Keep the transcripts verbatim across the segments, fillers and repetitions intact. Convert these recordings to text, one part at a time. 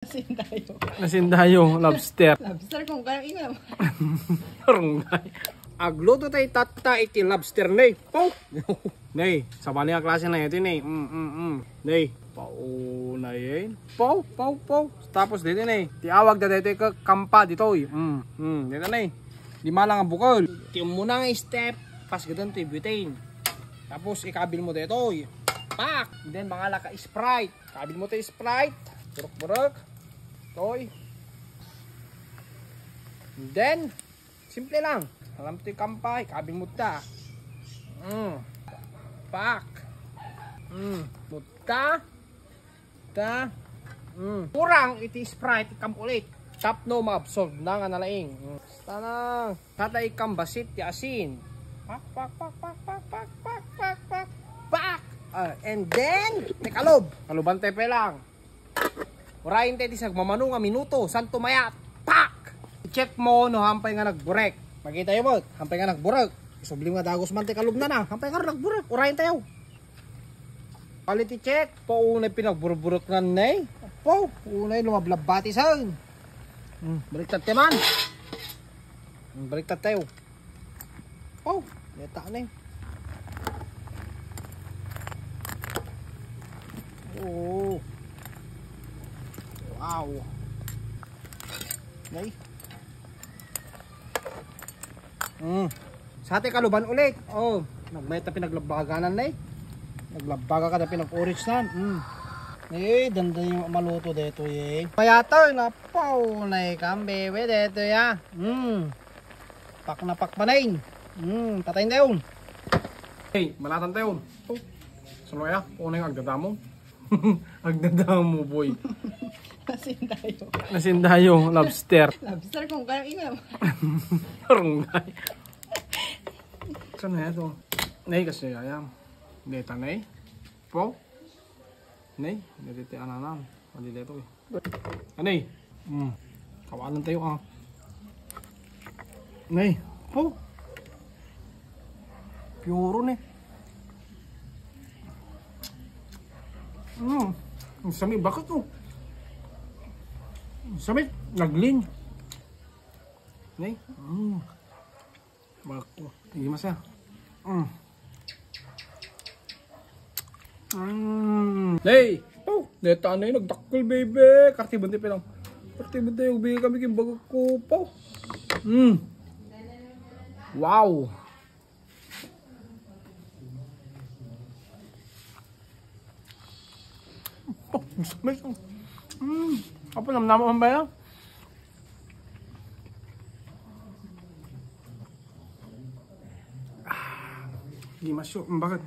Asin tayo. Asin tayo, lobster. Lobster kung kaya inam. Rungay. Agluto tayo tatta iti lobster, ne. Po. Ne, sabali nga klase na ito, ne. Mm, mm, mm. Ne, paunay, eh. Po, po, po. Tapos dito, ne. Ti awag da dito ka kampa dito, eh. Mm, mm. Dito, ne. Di malang ang bukol. Ti umuna nga step, pas gatan to butane. Tapos ikabil mo dito, eh. Pak! Then, mga laka Sprite. Kabil mo to Sprite. Buruk-buruk. Toy. And then, simple lang. Alam to'y kampay. Kabil mo ta. Mm. Pak. Mm. Mutta. Ta. Mm. Kurang iti Sprite, ikam ulit. Tapno maabsorb na nga nalaing. Mm. Basta na. Tata ikam basit ti asin. Pak, pak, pak, pak, pak, pak, pak, pak, pak, pak. Ah, and then, tekalob. Kaluban tayo pa lang. Urayin tayo ti sagmamano nga minuto, santo mayat. Pak! Check mo no hampay nga nagburek. Makita yo mo, hampay nga nagburek. Isublim nga dagos man ti kalubna na. Hampay nga nagburek. Urayin tayo. Quality check. Paunay pinagburburek nan, ne. Po, unay lumablabati san. Hmm, baliktad tayo man. Hmm, baliktad tayo. Oh, neta ni. Oh. Wow. Nay. Mm. Sa ti kaluban ulit. Oh, nagmayat na pinaglabaganan, nay. Naglabaga ka na pinag-orange nan. Mm. Eh, danday maluto dito, eh. Mayatoy, napaw, nay, kambewe dito, ya. Mm. Pak na pak pa, nay. Mm, patayin tayo. Hey, manatan tayo. Oh, saan kaya? Unay nga agdadamo. Agdadamo, boy. Asin tayo. Asin tayo, lobster. Lobster kung kaya inam. Rungay. Saan na ito? Nay, kasi kaya. Deta, nay. Po? Nay, deta ti ananan. Adi dito, eh. Anay. Mm. Kawanan tayo, ah. Nay. Po. Puro ni. Mm. Ang sami, bakit, oh? Ang sami, naglin. Nay. Mm. Bako. Sige, mas, ah. Mm. Mm. Hey! Oh, neta na yun, nagdakkel, baby. Kartiban tayo, pinang. Kartiban tayo, baby. Kami king bagak ko, po. Mm. Wow. Oh, gusto ko. Mm. Apa, namnama ang bayan? Ah, di masyo, bakit?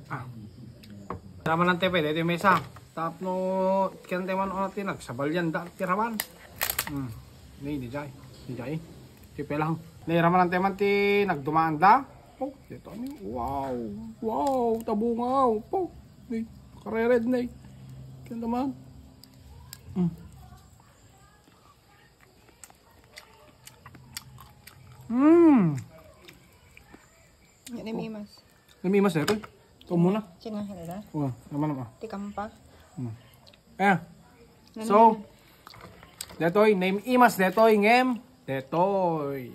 Ah. Raman ang tepe, dito yung mesa. Tapno, kaya tayo man, oh, tinag, sabalian, da, tiraman. Hmm. Ni, di jay. Di jay. Tepe lang. Ni, raman ang teman, ti, nagdumaan da. Oh, dito, ni, wow. Wow, tabungaw. Po. Ni, karered, ni. Kaya naman. Hmm. Hmm. Yan ay mimas. Namimas na ito. Ito muna. Sino nga halala? Oh, naman naman. Tikam pa. Hmm. Eh. Namimas. So, detoy, name imas, detoy, ngem, detoy.